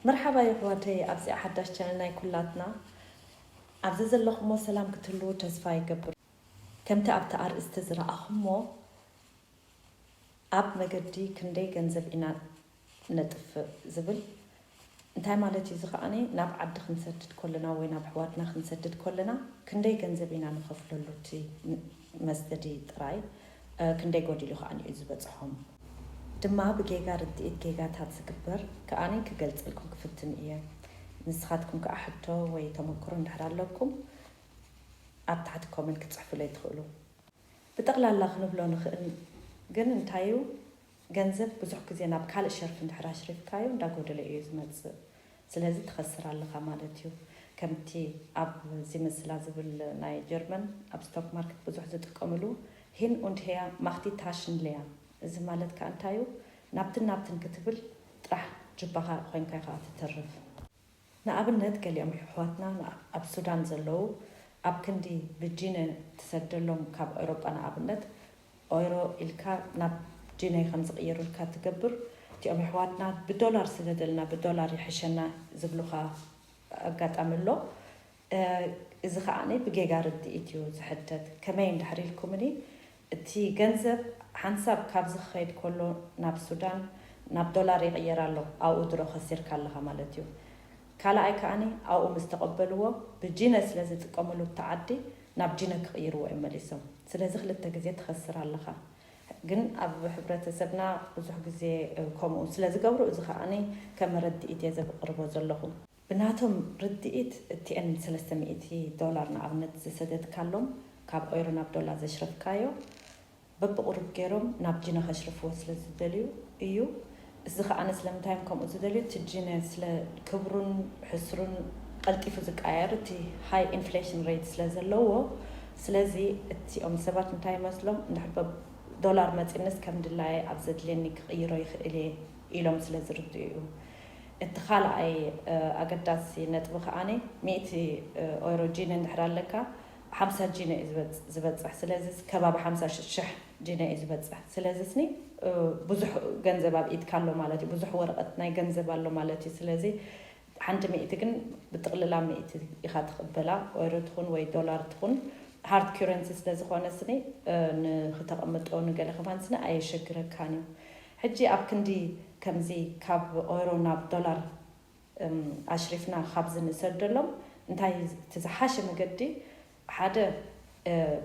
መርሓባ የሕዋተይ ኣብዚኣ ሓዳሽ ቻነል ናይ ኩላትና። ኣብዚ ዘለኹሞ ሰላም ክትህልዉ ተስፋ ይገብር። ከምቲ ኣብቲ ኣርእስቲ ዝረኣኹሞ፣ ኣብ መገዲ ክንደይ ገንዘብ ኢና ነጥፍእ ዝብል እንታይ ማለት እዩ? እዚ ከዓኒ ናብ ዓዲ ክንሰድድ ከለና ወይ ናብ ኣሕዋትና ክንሰድድ ከለና ክንደይ ገንዘብ ኢና ንኸፍለሉ? እቲ መስደዲ ጥራይ ክንደይ ጎዲሉ ከዓኒ እዩ ዝበፅሖም? ድማ ብጌጋ ርድኢት ጌጋታት ዝግበር ከዓኒ ክገልፀልኩም ክፍትን እየ። ንስኻትኩም ከዓ ሕቶ ወይ ተመክሮ እንድሕር ኣለኩም ኣብ ታሕቲ ኮመንት ክትፅሕፉለይ ትኽእሉ። ብጠቕላላ ክንብሎ ንኽእል ግን እንታይ እዩ፣ ገንዘብ ብዙሕ ግዜ ናብ ካልእ ሸርፊ እንድሕር ኣሽሪፍካዮ እንዳጎደለ እዩ ዝመጽእ። ስለዚ ትኸስር ኣለኻ ማለት እዩ። ከምቲ ኣብ እዚ ምስላ ዝብል ናይ ጀርመን ኣብ ስቶክ ማርኬት ብዙሕ ዝጥቀምሉ፣ ሂን ኡንድ ሄያ ማኽቲ ታሽን ሌያ። እዚ ማለት ከኣ እንታይ እዩ፣ ናብትን ናብትን ክትብል ጥራሕ ጅባኻ ኮይንካ ኢኻ ትተርፍ። ንኣብነት ገሊኦም ኣሕዋትና ኣብ ሱዳን ዘለዉ ኣብ ክንዲ ብጂነ ትሰደሎም ካብ ኤውሮጳ ንኣብነት ኦይሮ ኢልካ ናብ ጂነ ከም ዝቕይሩልካ ትገብር። እቲኦም ኣሕዋትና ብዶላር ስደደልና ብዶላር ይሕሸና ዝብሉኻ ኣጋጣሚ ኣሎ። እዚ ከዓኒ ብጌጋ ርድኢት እዩ ዝሕተት። ከመይ እንድሕር ኢልኩምኒ እቲ ገንዘብ ሓንሳብ ካብ ዝኸይድ ከሎ ናብ ሱዳን ናብ ዶላር ይቕየር ኣሎ። ኣብኡ ድሮ ከሲርካ ኣለኻ ማለት እዩ። ካልኣይ ከዓኒ ኣብኡ ምስ ተቐበልዎ ብጂነ ስለ ዝጥቀምሉ እቲ ዓዲ ናብ ጂነ ክቕይርዎ እዮም መሊሶም። ስለዚ ክልተ ግዜ ትኸስር ኣለኻ። ግን ኣብ ሕብረተሰብና ብዙሕ ግዜ ከምኡ ስለ ዝገብሩ እዚ ከዓኒ ከም መረድኢት እየ ዘቕርቦ ዘለኹ። ብናቶም ርድኢት እቲአን ሰለስተ ሚእቲ ዶላር ንኣብነት ዝሰደድካሎም ካብ ኦይሮ ናብ ዶላር ዘሽረፍካዮ በብቕሩብ ገይሮም ናብ ጂነ ከሽርፍዎ ስለ ዝደልዩ እዩ። እዚ ከዓነ ስለምንታይ እዮም ከምኡ ዝደልዩ? እቲ ጂነ ስለ ክብሩን ሕስሩን ቀልጢፉ ዝቀያየር እቲ ሃይ ኢንፍሌሽን ሬት ስለ ዘለዎ፣ ስለዚ እቲኦም ሰባት እንታይ ይመስሎም እንድሕር በብ ዶላር መፂንስ ከም ድላየ ኣብ ዘድልየኒ ክቕይሮ ይኽእል እየ ኢሎም ስለ ዝርድኡ እዩ። እቲ ካልኣይ ኣገዳሲ ነጥቢ ከዓኒ ሚእቲ ኦይሮ ጂነ እንድሕር ኣለካ ሓምሳ ጂነ እዩ ዝበፅሕ። ስለዚ ከባቢ ሓምሳ ሽሕ ጂነ እዩ ዝበፅሕ። ስለዚ ስኒ ብዙሕ ገንዘብ ኣብ ኢድካ ኣሎ ማለት እዩ። ብዙሕ ወረቐት ናይ ገንዘብ ኣሎ ማለት እዩ። ስለዚ ሓንቲ ሚእቲ ግን ብጥቕልላ ሚእቲ ኢኻ ትቕበላ፣ ኦይሮ ትኹን ወይ ዶላር ትኹን ሃርድ ኩረንሲ ስለ ዝኾነ ስኒ ንክተቐምጦ ንገለ ከማን ስኒ ኣየሸግረካን እዩ። ሕጂ ኣብ ክንዲ ከምዚ ካብ ኦይሮ ናብ ዶላር ኣሽሪፍና ካብዚ ንሰደሎም እንታይ እቲ ዝሓሸ መገዲ? ሓደ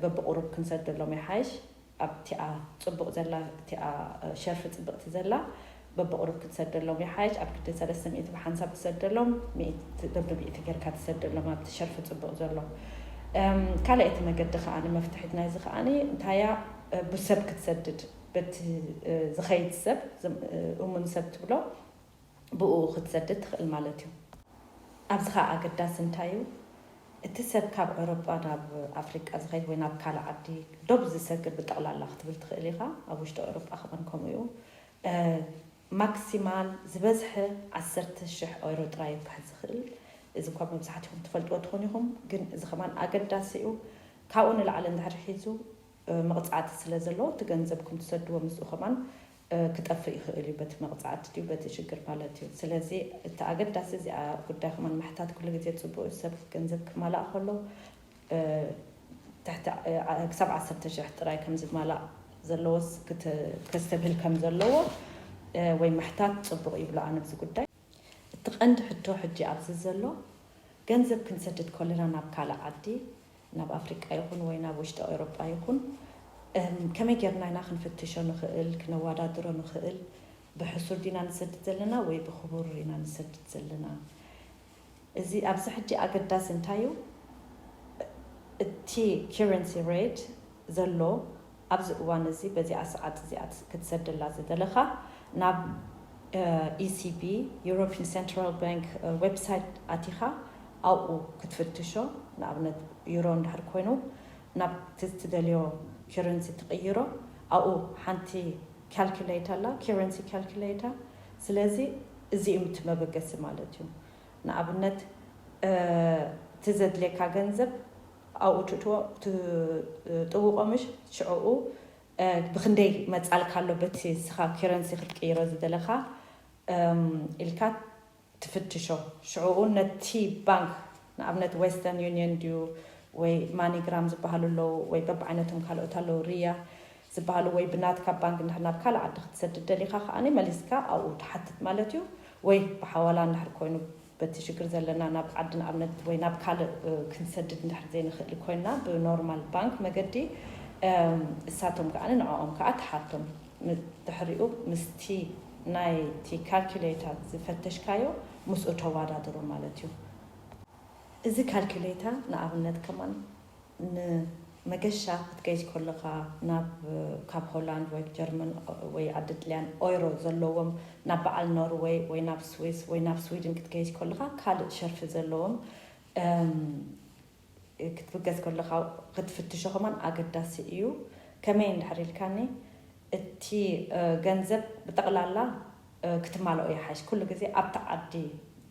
በብቕሩብ ክንሰደሎም ይሓይሽ። ኣብቲኣ ፅቡቕ ዘላ እቲኣ ሸርፊ ፅብቕቲ ዘላ በብቕሩብ ክትሰደሎም ይሓይሽ። ኣብ ክንዲ ሰለስተ ሚእቲ ብሓንሳብ ትሰደሎም፣ በብሚእቲ ጌርካ ትሰደሎም ኣብቲ ሸርፊ ፅቡቕ ዘሎ። ካልኣይቲ መገዲ ከዓ ንመፍትሒት ናይዚ ከዓ እንታያ ብሰብ ክትሰድድ በቲ ዝኸይድ ሰብ እሙን ሰብ ትብሎ ብኡ ክትሰድድ ትኽእል ማለት እዩ። ኣብዚ ከዓ ኣገዳሲ እንታይ እዩ? እቲ ሰብ ካብ ኤውሮጳ ናብ ኣፍሪቃ ዝኸይድ ወይ ናብ ካልእ ዓዲ ዶብ ዝሰግር ብጠቕላላ ክትብል ትኽእል ኢኻ። ኣብ ውሽጢ ኤውሮጳ ከማን ከምኡ እዩ። ማክሲማል ዝበዝሐ ዓሰርተ ሽሕ ኦይሮ ጥራይ እዩ ክሕዝ ዝኽእል። እዚ እኳ መብዛሕትኹም ትፈልጥዎ ትኾኑ ኢኹም፣ ግን እዚ ከማን ኣገዳሲ እዩ። ካብኡ ንላዕሊ እንድሕር ሒዙ መቕፃዕቲ ስለ ዘለዎ እቲ ገንዘብኩም ትሰድዎ ምስኡ ከማን ክጠፍእ ይኽእል እዩ። በቲ መቕፃዕቲ ድዩ በቲ ሽግር ማለት እዩ። ስለዚ እቲ ኣገዳሲ እዚኣ ጉዳይ ከማን ምሕታት ኩሉ ግዜ ፅቡቅ እዩ። ሰብ ገንዘብ ክማላእ ከሎ ትሕቲ ክሳብ ዓሰርተ ሽሕ ጥራይ ከም ዝማላእ ዘለዎስ ከስተብህል ከም ዘለዎ ወይ ምሕታት ፅቡቅ ይብሎ ኣነ ኣብዚ ጉዳይ። እቲ ቀንዲ ሕቶ ሕጂ ኣብዚ ዘሎ ገንዘብ ክንሰድድ ከለና ናብ ካልእ ዓዲ ናብ ኣፍሪቃ ይኹን ወይ ናብ ውሽጢ ኤውሮጳ ይኹን ከመይ ጌርና ኢና ክንፍትሾ ንኽእል ክነወዳድሮ ንኽእል? ብሕሱር ዲና ንሰድድ ዘለና ወይ ብክቡር ኢና ንሰድድ ዘለና? እዚ ኣብዚ ሕጂ ኣገዳሲ እንታይ እዩ? እቲ ኪረንሲ ሬት ዘሎ ኣብዚ እዋን እዚ በዚኣ ሰዓት እዚኣ ክትሰደላ ዝደለኻ ናብ ኢሲቢ ዩሮፒን ሰንትራል ባንክ ዌብሳይት ኣቲኻ ኣብኡ ክትፍትሾ። ንኣብነት ዩሮ እንድሕር ኮይኑ ናብቲ ትደልዮ ኪረንሲ ትቕይሮ። ኣብኡ ሓንቲ ካልኩሌት ኣላ፣ ኪረንሲ ካልኩሌተር። ስለዚ እዚ እዩ እቲ መበገሲ ማለት እዩ። ንኣብነት እቲ ዘድልየካ ገንዘብ ኣብኡ ትእትዎ ትጥውቆ ምሽ ሽዕኡ ብክንደይ መፃልካ ኣሎ በቲ ስኻ ኪረንሲ ክትቅይሮ ዝደለኻ ኢልካ ትፍትሾ። ሽዕኡ ነቲ ባንክ፣ ንኣብነት ዌስተርን ዩኒየን ድዩ ወይ ማኒግራም ዝበሃሉ ኣለዉ፣ ወይ በብዓይነቶም ካልኦት ኣለዉ፣ ሪያ ዝበሃሉ፣ ወይ ብናትካ ባንክ እንድሕር ናብ ካልእ ዓዲ ክትሰድድ ደሊኻ ከኣኒ መሊስካ ኣብኡ ትሓትት ማለት እዩ። ወይ ብሓዋላ እንድሕር ኮይኑ በቲ ሽግር ዘለና ናብ ዓዲ ንኣብነት ወይ ናብ ካልእ ክንሰድድ እንድሕር ዘይንኽእል ኮይንና ብኖርማል ባንክ መገዲ እሳቶም ከኣ ንዕኦም ከኣ ትሓቶም። ድሕሪኡ ምስቲ ናይቲ ካልኩሌተር ዝፈተሽካዮ ምስኡ ተዋዳድሮ ማለት እዩ። እዚ ካልኩሌተር ንኣብነት ከማን ንመገሻ ክትገይዝ ከለኻ ናብ ካብ ሆላንድ ወይ ጀርመን ወይ ዓዲ ጥልያን ኦይሮ ዘለዎም ናብ በዓል ኖርወይ ወይ ናብ ስዊስ ወይ ናብ ስዊድን ክትገይዝ ከለኻ ካልእ ሸርፊ ዘለዎም ክትብገስ ከለኻ ክትፍትሾ ከማን ኣገዳሲ እዩ። ከመይ እንድሕር ኢልካኒ እቲ ገንዘብ ብጠቕላላ ክትማልኦ ይሓይሽ። ኩሉ ግዜ ኣብቲ ዓዲ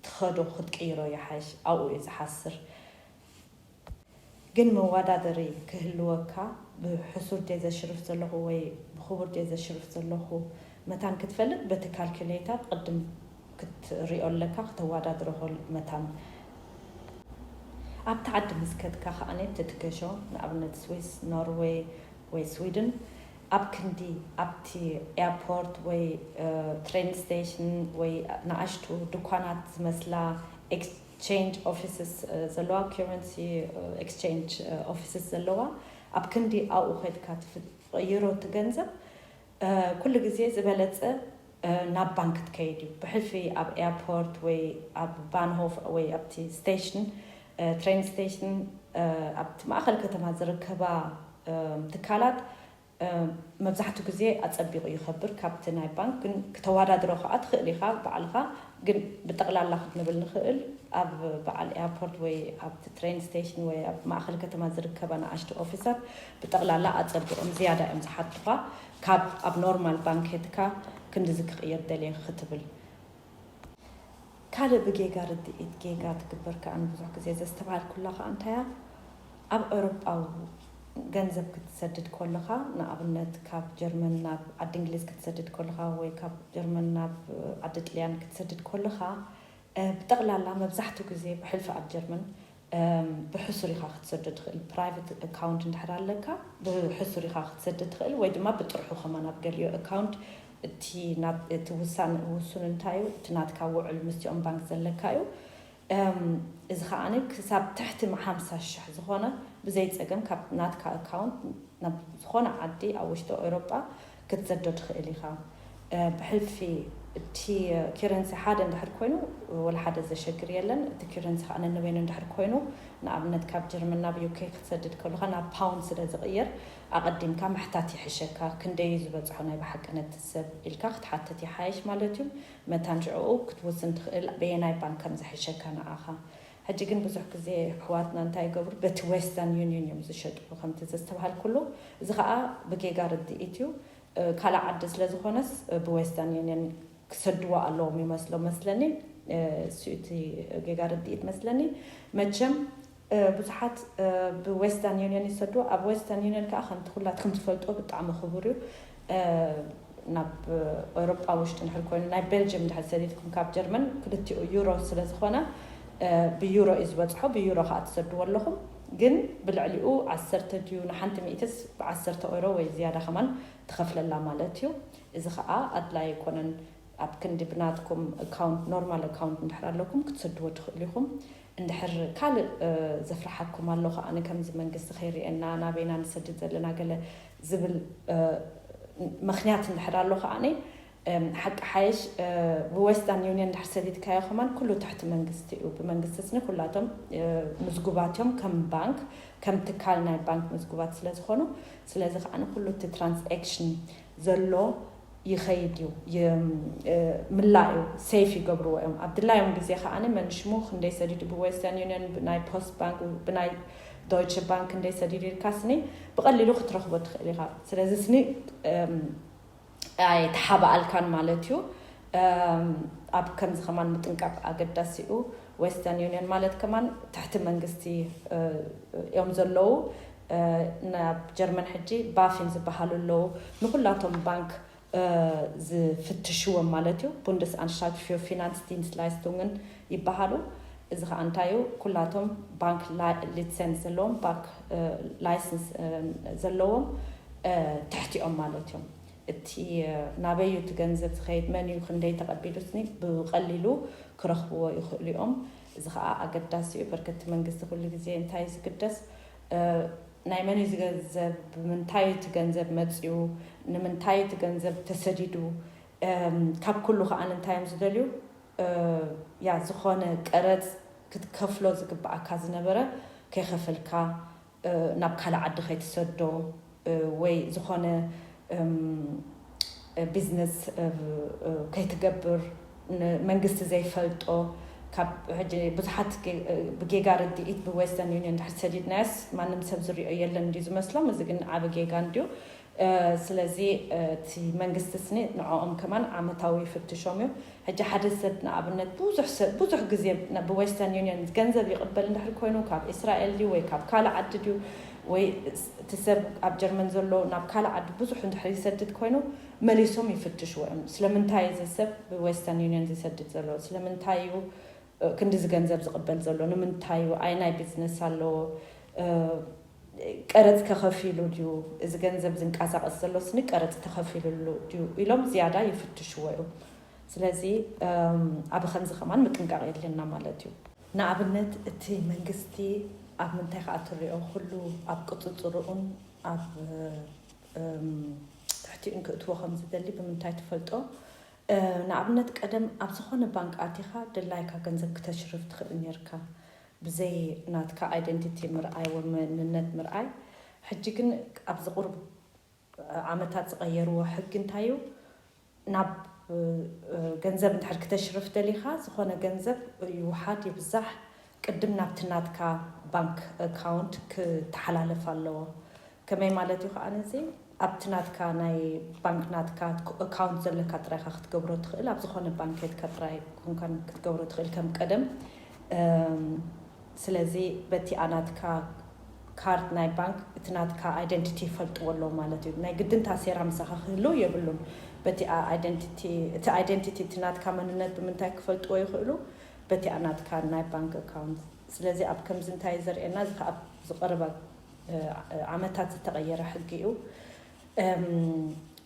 ትኸዶ ክትቅይሮ ይሓይሽ፣ ኣብኡ እዩ ዝሓስር። ግን መወዳደሪ ክህልወካ፣ ብሕሱር ድየ ዘሽርፍ ዘለኹ ወይ ብኽቡር ድየ ዘሽርፍ ዘለኹ መታን ክትፈልጥ በቲ ካልኩሌተር ቅድም ክትሪኦ ኣለካ፣ ክተወዳድሮ ከል መታን። ኣብቲ ዓዲ ምስ ከድካ ከኣ ትትገሾ፣ ንኣብነት ስዊስ፣ ኖርወይ ወይ ስዊድን፣ ኣብ ክንዲ ኣብቲ ኤርፖርት ወይ ትሬን ስቴሽን ወይ ንኣሽቱ ድኳናት ዝመስላ ኤክስቼንጅ ኦፊስስ ዘለዋ፣ ከረንሲ ኤክስቼንጅ ኦፊስስ ዘለዋ፣ ኣብ ክንዲ ኣብኡ ከድካ ትፍት-፣ ትቕይሮ እቲ ገንዘብ ኩሉ ግዜ ዝበለጸ ናብ ባንክ ትከይድ እዩ። ብሕልፊ ኣብ ኤርፖርት ወይ ኣብ ባንሆፍ ወይ ኣብቲ ስቴሽን ትሬን ስቴሽን ኣብቲ ማእኸል ከተማ ዝርከባ ትካላት መብዛሕትኡ ግዜ ኣጸቢቑ ይኸብር ካብቲ ናይ ባንክ። ግን ክተወዳድሮ ከኣ ትኽእል ኢኻ ባዕልኻ። ግን ብጠቕላላ ክንብል ንኽእል ኣብ በዓል ኤርፖርት ወይ ኣብቲ ትሬን ስቴሽን ወይ ኣብ ማእኸል ከተማ ዝርከባ ንኣሽቱ ኦፊሳት ብጠቕላላ ኣጸቢቖም ዝያዳ እዮም ዝሓቱኻ። ካብ ኣብ ኖርማል ባንክ ሄድካ ክንድዚ ክቕይር ደልየ ክትብል። ካልእ ብጌጋ ርድኢት ጌጋ ትግበር ከኣ ብዙሕ ግዜ ዘስተብሃልኩላ ከኣ እንታያ፣ ኣብ ኤውሮጳ ገንዘብ ክትሰድድ ከለኻ፣ ንኣብነት ካብ ጀርመን ናብ ዓዲ እንግሊዝ ክትሰድድ ከለኻ ወይ ካብ ጀርመን ናብ ዓዲ ጥልያን ክትሰድድ ከለኻ፣ ብጠቕላላ መብዛሕትኡ ግዜ ብሕልፊ ኣብ ጀርመን ብሕሱር ኢኻ ክትሰዶ ትኽእል። ፕራይቨት ኣካውንት እንድሕር ኣለካ ብሕሱር ኢኻ ክትሰዶ ትኽእል፣ ወይ ድማ ብጥርሑ ከማን ኣብ ገሊኡ ኣካውንት እቲ ውሳን ውሱን እንታይ እዩ፣ እቲ ናትካ ውዕል ምስቲኦም ባንክ ዘለካ እዩ። እዚ ከዓኒ ክሳብ ትሕቲ ሓምሳ ሽሕ ዝኾነ ብዘይ ጸገም ካብ ናትካ ኣካውንት ናብ ዝኾነ ዓዲ ኣብ ውሽጢ ኤውሮጳ ክትሰዶ ትኽእል ኢኻ። ብሕልፊ እቲ ኪረንሲ ሓደ እንድሕር ኮይኑ ወላ ሓደ ዘሸግር የለን። እቲ ኪረንሲ ከዓ ነንበይኑ እንድሕር ኮይኑ ንኣብነት ካብ ጀርመን ናብ ዩኬ ክትሰድድ ከለካ ናብ ፓውንድ ስለ ዝቕየር ኣቐዲምካ ምሕታት ይሕሸካ። ክንደይ ዝበፅሖ ናይ ብሓቂ ነቲ ሰብ ኢልካ ክትሓትት ይሓይሽ ማለት እዩ። መታን ሽዕኡ ክትውስን ትኽእል በየናይ ባንክ ከም ዝሕሸካ ንዓኻ። ሕጂ ግን ብዙሕ ግዜ ኣሕዋትና እንታይ ይገብሩ፣ በቲ ዌስተርን ዩኒየን እዮም ዝሸጡ ከምቲ ዘስተብሃልኩሉ። እዚ ከዓ ብጌጋ ርድኢት እዩ። ካልእ ዓዲ ስለ ዝኾነስ ብዌስተርን ዩኒየን ክሰድዎ ኣለዎም ይመስሎ መስለኒ። እሱ እቲ ጌጋ ርድኢት መስለኒ። መቸም ብዙሓት ብዌስተርን ዩኒየን ይሰድዎ። ኣብ ዌስተርን ዩኒየን ከዓ ከምቲ ኩላትኩም ትፈልጦ ብጣዕሚ ክቡር እዩ። ናብ ኤውሮጳ ውሽጢ እንድሕር ኮይኑ ናይ ቤልጅየም እንድሕር ሰዲድኩም ካብ ጀርመን ክልቲኡ ዩሮ ስለ ዝኾነ ብዩሮ እዩ ዝበፅሖ። ብዩሮ ከዓ ትሰድዎ ኣለኹም። ግን ብልዕሊኡ ዓሰርተ ድዩ ንሓንቲ ሚእትስ ብዓሰርተ ኦይሮ ወይ ዝያዳ ከማን ትኸፍለላ ማለት እዩ። እዚ ከዓ ኣድላይ ኣይኮነን። ኣብ ክንዲ ብናትኩም ኣካውንት ኖርማል ኣካውንት እንድሕር ኣለኩም ክትሰድዎ ትኽእሉ ኢኹም። እንድሕር ካልእ ዘፍርሓኩም ኣሎ ከዓኒ ከምዚ መንግስቲ ከይርእየና ናበይና ንሰድድ ዘለና ገለ ዝብል ምኽንያት እንድሕር ኣሎ ከዓኒ ሓቂ ሓይሽ ብዌስተርን ዩኒየን እንድሕር ሰዲድካዮ ከማን ኩሉ ትሕቲ መንግስቲ እዩ። ብመንግስቲ ስኒ ኩላቶም ምዝጉባት እዮም ከም ባንክ ከም ትካል ናይ ባንክ ምዝጉባት ስለ ዝኾኑ፣ ስለዚ ከዓኒ ኩሉ እቲ ትራንስኣክሽን ዘሎ ይኸይድ እዩ። ምላእ እዩ፣ ሴፍ ይገብርዎ እዮም። ኣብ ድላዮም ግዜ ከዓኒ መንሽሙ ክንደይ ሰዲዱ ብዌስተርን ዩኒየን ብናይ ፖስት ባንክ ብናይ ዶይቸ ባንክ ክንደይ ሰዲዱ ኢልካ ስኒ ብቐሊሉ ክትረኽቦ ትኽእል ኢኻ። ስለዚ ስኒ ኣይተሓባኣልካን ማለት እዩ። ኣብ ከምዚ ከማን ምጥንቃቕ ኣገዳሲ እዩ። ዌስተርን ዩኒየን ማለት ከማን ትሕቲ መንግስቲ እዮም ዘለዉ። ናብ ጀርመን ሕጂ ባፊን ዝበሃሉ ኣለዉ። ንኩላቶም ባንክ ዝፍትሽዎም ማለት እዩ። Bundesanstalt für Finanzdienstleistungen ይበሃሉ። እዚ ከዓ እንታይ እዩ? ኩላቶም ባንክ ሊሰንስ ዘለዎም፣ ባንክ ላይሰንስ ዘለዎም ትሕቲኦም ማለት እዮም። እቲ ናበይ እዩ እቲ ገንዘብ ዝኸይድ፣ መን እዩ፣ ክንደይ ተቐቢሉስኒ ብቐሊሉ ክረኽብዎ ይኽእሉ እዮም። እዚ ከዓ ኣገዳሲ እዩ። በርከቲ መንግስቲ ኩሉ ግዜ እንታይ እዩ ዝግደስ? ናይ መን እዩ ዝገንዘብ፣ ብምንታይ እቲ ገንዘብ መፅኡ፣ ንምንታይ እቲ ገንዘብ ተሰዲዱ፣ ካብ ኩሉ ከዓ እንታይ እዮም ዝደልዩ? ያ ዝኾነ ቀረፅ ክትከፍሎ ዝግብኣካ ዝነበረ ከይኸፈልካ ናብ ካልእ ዓዲ ከይትሰዶ ወይ ዝኾነ ቢዝነስ ከይትገብር፣ መንግስቲ ዘይፈልጦ፣ ካብ ሕጂ ብዙሓት ብጌጋ ርድኢት ብዌስተርን ዩኒየን ድሕር ሰዲድናዮስ ማንም ሰብ ዝሪኦ የለን እንዲዩ ዝመስሎም። እዚ ግን ዓብ ጌጋ እንዲዩ። ስለዚ እቲ መንግስቲ ስኒ ንዕኦም ከማን ዓመታዊ ይፍትሾም እዩ። ሕጂ ሓደ ሰብ ንኣብነት ብዙሕ ሰብ ብዙሕ ግዜ ብዌስተርን ዩኒየን ገንዘብ ይቕበል እንድሕር ኮይኑ ካብ እስራኤል ድዩ ወይ ካብ ካልእ ዓዲ ድዩ ወይ እቲ ሰብ ኣብ ጀርመን ዘሎ ናብ ካልእ ዓዲ ብዙሕ እንድሕር ይሰድድ ኮይኑ መሊሶም ይፍትሽዎ እዮም። ስለምንታይ እዚ ሰብ ብዌስተርን ዩኒየን ዝሰድድ ዘሎ? ስለምንታይ እዩ ክንዲዚ ገንዘብ ዝቕበል ዘሎ? ንምንታይ እዩ? ኣየናይ ቢዝነስ ኣለዎ? ቀረፅ ተኸፊሉ ድዩ? እዚ ገንዘብ ዝንቀሳቐስ ዘሎ ስኒ ቀረፅ ተኸፊሉሉ ድዩ ኢሎም ዝያዳ ይፍትሽዎ እዮም። ስለዚ ኣብ ከምዚ ከማን ምጥንቃቕ የድልና ማለት እዩ። ንኣብነት እቲ መንግስቲ ኣብ ምንታይ ከዓ ትሪኦ ኩሉ ኣብ ቁፅፅርኡን ኣብ ትሕቲኡን ክእትዎ ከም ዝደሊ ብምንታይ ትፈልጦ? ንኣብነት ቀደም ኣብ ዝኾነ ባንክ ኣቲኻ ድላይካ ገንዘብ ክተሽርፍ ትኽእል ኔርካ ብዘይ ናትካ ኣይደንቲቲ ምርኣይ ወይ መንነት ምርኣይ። ሕጂ ግን ኣብዚ ቁሩብ ዓመታት ዝቐየርዎ ሕጊ እንታይ እዩ? ናብ ገንዘብ እንድሕር ክተሽርፍ ደሊኻ ዝኾነ ገንዘብ ይውሓድ ይብዛሕ ቅድም ናብቲ ናትካ ባንክ ኣካውንት ክተሓላለፍ ኣለዎ። ከመይ ማለት እዩ ከዓ ነዚ ኣብቲ ናትካ ናይ ባንክ ናትካ ኣካውንት ዘለካ ጥራይካ ክትገብሮ ትኽእል፣ ኣብ ዝኾነ ባንክ የትካ ጥራይ ኮንካን ክትገብሮ ትኽእል ከም ቀደም። ስለዚ በቲኣ ናትካ ካርድ ናይ ባንክ እቲ ናትካ ኣይደንቲቲ ይፈልጥዎ ኣለዉ ማለት እዩ። ናይ ግድን ታሴራ ምሳኻ ክህልው የብሉን። በቲኣ ኣይደንቲቲ እቲ ኣይደንቲቲ እቲ ናትካ መንነት ብምንታይ ክፈልጥዎ ይኽእሉ? በቲኣ ናትካ ናይ ባንክ ኣካውንት። ስለዚ ኣብ ከምዚ እንታይ ዘርእየና እዚ ከዓ ዝቀረበ ዓመታት ዝተቐየረ ሕጊ እዩ።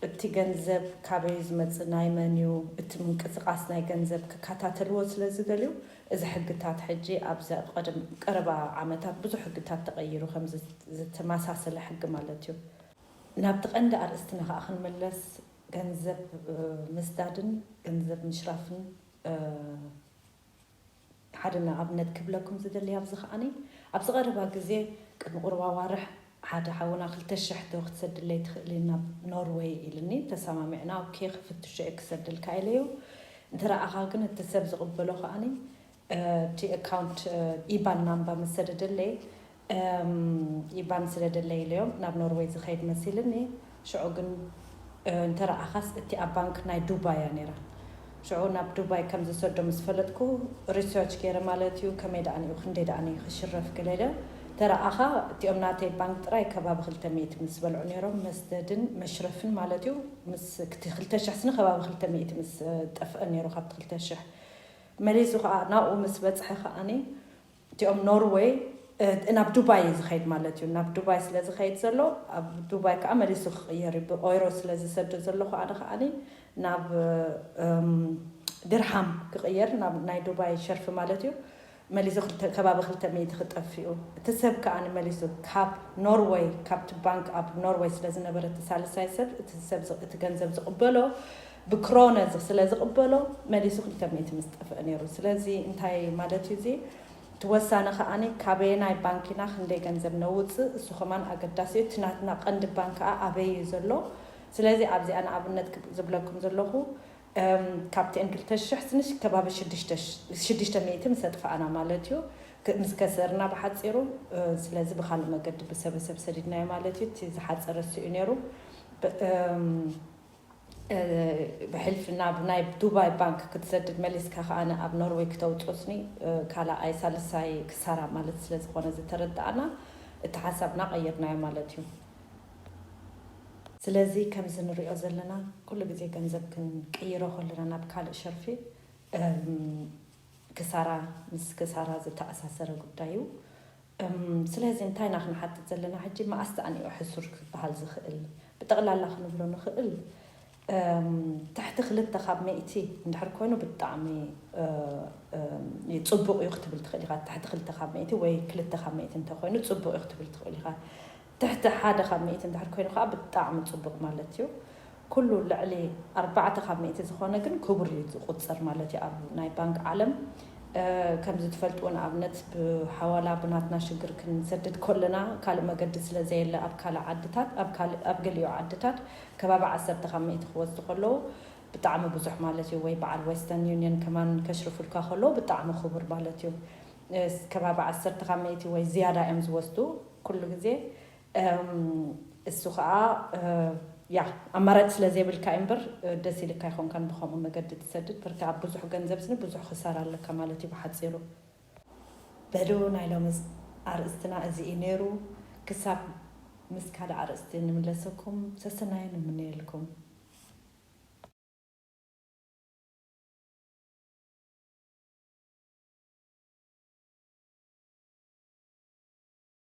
እቲ ገንዘብ ካበይ ዝመፅእ ናይ መን እዩ እቲ ምንቅስቃስ ናይ ገንዘብ ክከታተልዎ ስለ ዝደልዩ እዚ ሕግታት ሕጂ ኣብዚ ኣብ ቀደም ቀረባ ዓመታት ብዙሕ ሕግታት ተቐይሩ ከም ዝተመሳሰለ ሕጊ ማለት እዩ። ናብቲ ቀንዲ ኣርእስትና ከዓ ክንምለስ ገንዘብ ምስዳድን ገንዘብ ምሽራፍን ሓደ ንኣብነት ክብለኩም ዝደሊ ኣብዚ ከዓኒ ኣብዚ ቀረባ ግዜ ቅድሚ ቁርባ ዋርሕ ሓደ ሓውና ክልተ ሽሕ ዶ ክትሰድለይ ትኽእሊ ናብ ኖርወይ ኢልኒ ተሰማሚዕና ኦኬ ክፍትሾ እየ ክሰድልካ ኢለዮ እንተ ረኣኻ ግን እቲ ሰብ ዝቕበሎ ከዓኒ እቲ ኣካውንት ኢባን ናምባ ምስ ሰደደለይ ኢባን ስለ ደለይ ኢለዮም ናብ ኖርወይ ዝኸይድ መሲልኒ ሽዑ ግን እንተ ረኣኻስ እቲ ኣብ ባንክ ናይ ዱባይ እያ ነይራ ሽዑ ናብ ዱባይ ከም ዝሰዶ ምስ ፈለጥኩ ሪሰርች ገይረ ማለት እዩ ከመይ ደኣ እዩ ክንደይ ደኣ እዩ ክሽረፍ ገለ ኢለ እንተ ረኣኻ እቲኦም ናተይ ባንክ ጥራይ ከባቢ ክልተ ሚእቲ ምስ በልዑ ነይሮም መስደድን መሽረፍን ማለት እዩ ምስ ክልተ ሽሕ ስኒ ከባቢ ክልተ ሚእቲ ምስ ጠፍአ ነይሩ ካብቲ ክልተ ሽሕ መሊሱ ከዓ ናብኡ ምስ በፅሐ ከዓኒ እቲኦም ኖርወይ ናብ ዱባይ እዩ ዝኸይድ ማለት እዩ ናብ ዱባይ ስለ ዝኸይድ ዘሎ ኣብ ዱባይ ከዓ መሊሱ ክቕየር እዩ ብኦይሮ ስለ ዝሰዶ ዘለኹ ኣነ ከዓኒ ናብ ድርሃም ክቕየር ናብ ናይ ዱባይ ሸርፊ ማለት እዩ መሊሱ ከባቢ ክልተ ሚእቲ ክጠፍኡ እቲ ሰብ ከዓ ንመሊሱ ካብ ኖርወይ ካብቲ ባንክ ኣብ ኖርወይ ስለ ዝነበረ እቲ ሳልሳይ ሰብ እቲ ሰብ እቲ ገንዘብ ዝቕበሎ ብክሮነ ስለ ዝቕበሎ መሊሱ ክልተ ሚእቲ ምስ ጠፍአ ነይሩ ስለዚ እንታይ ማለት እዩ እዚ እቲ ወሳነ ከዓኒ ካበየናይ ባንክ ኢና ክንደይ ገንዘብ ነውፅእ እሱ ከማን ኣገዳሲ እዩ እቲ ናትና ቀንዲ ባንክ ከዓ ኣበይ እዩ ዘሎ ስለዚ ኣብዚኣ ንኣብነት ዝብለኩም ዘለኹ ካብቲ ኤን ክልተ ሽሕ ትንሽ ከባቢ ሽዱሽተ ሚእቲ ምስ ኣጥፋእና ማለት እዩ ምስ ከሰርና ብሓፂሩ ስለዚ ብካልእ መገዲ ብሰበሰብ ሰዲድናዮ ማለት እዩ እቲ ዝሓፀረ እሱ እዩ ነይሩ ብሕልፊ ናብ ናይ ዱባይ ባንክ ክትሰድድ መሊስካ ከኣ ኣብ ኖርወይ ክተውፅኦስኒ ካልኣይ ሳልሳይ ክሳራ ማለት ስለ ዝኾነ ዝተረዳእና እቲ ሓሳብና ቀይርናዮ ማለት እዩ። ስለዚ ከምዚ ንሪኦ ዘለና ኩሉ ግዜ ገንዘብ ክንቅይሮ ከለና ናብ ካልእ ሸርፊ ክሳራ ምስ ክሳራ ዝተኣሳሰረ ጉዳይ እዩ። ስለዚ እንታይ ኢና ክንሓትት ዘለና ሕጂ? መኣስ ተኣኒኡ ሕሱር ክበሃል ዝኽእል? ብጠቕላላ ክንብሎ ንኽእል ትሕቲ ክልተ ካብ ሚእቲ እንድሕር ኮይኑ ብጣዕሚ ጽቡቕ እዩ ክትብል ትኽእል ኢኻ። ትሕቲ ክልተ ካብ ሚእቲ ወይ ክልተ ካብ ሚእቲ እንተኮይኑ ጽቡቕ እዩ ክትብል ትኽእል ኢኻ። ትሕቲ ሓደ ካብ ሚእቲ እንድሕር ኮይኑ ከዓ ብጣዕሚ ጽቡቕ ማለት እዩ። ኩሉ ልዕሊ ኣርባዕተ ካብ ሚእቲ ዝኾነ ግን ክቡር እዩ ዝቑጸር ማለት እዩ ኣብ ናይ ባንክ ዓለም። ከምዚ ትፈልጥዎ ንኣብነት ብሓዋላ ብናትና ሽግር ክንሰድድ ከለና ካልእ መገዲ ስለ ዘየለ ኣብ ካልእ ዓድታት ኣብ ካልእ ኣብ ገሊኡ ዓድታት ከባቢ ዓሰርተ ካብ ሚእቲ ክወስዱ ከለዉ ብጣዕሚ ብዙሕ ማለት እዩ። ወይ በዓል ዌስተርን ዩኒየን ከማን ከሽርፉልካ ከለዉ ብጣዕሚ ክቡር ማለት እዩ። ከባቢ ዓሰርተ ካብ ሚእቲ ወይ ዝያዳ እዮም ዝወስዱ ኩሉ ግዜ። እሱ ከዓ ያ ኣማራጭ ስለ ዘይብልካ እምበር ደስ ኢልካ ይኾንካን ብኸምኡ መገዲ ትሰድድ ብርካ ኣብ ብዙሕ ገንዘብ ስኒ ብዙሕ ክሳራ ኣለካ ማለት እዩ ብሓፂሩ። በሉ ናይ ሎሚ ኣርእስትና እዚ እዩ ነይሩ። ክሳብ ምስ ካልእ ኣርእስቲ ንምለሰኩም ሰሰናዩ ንምነየልኩም።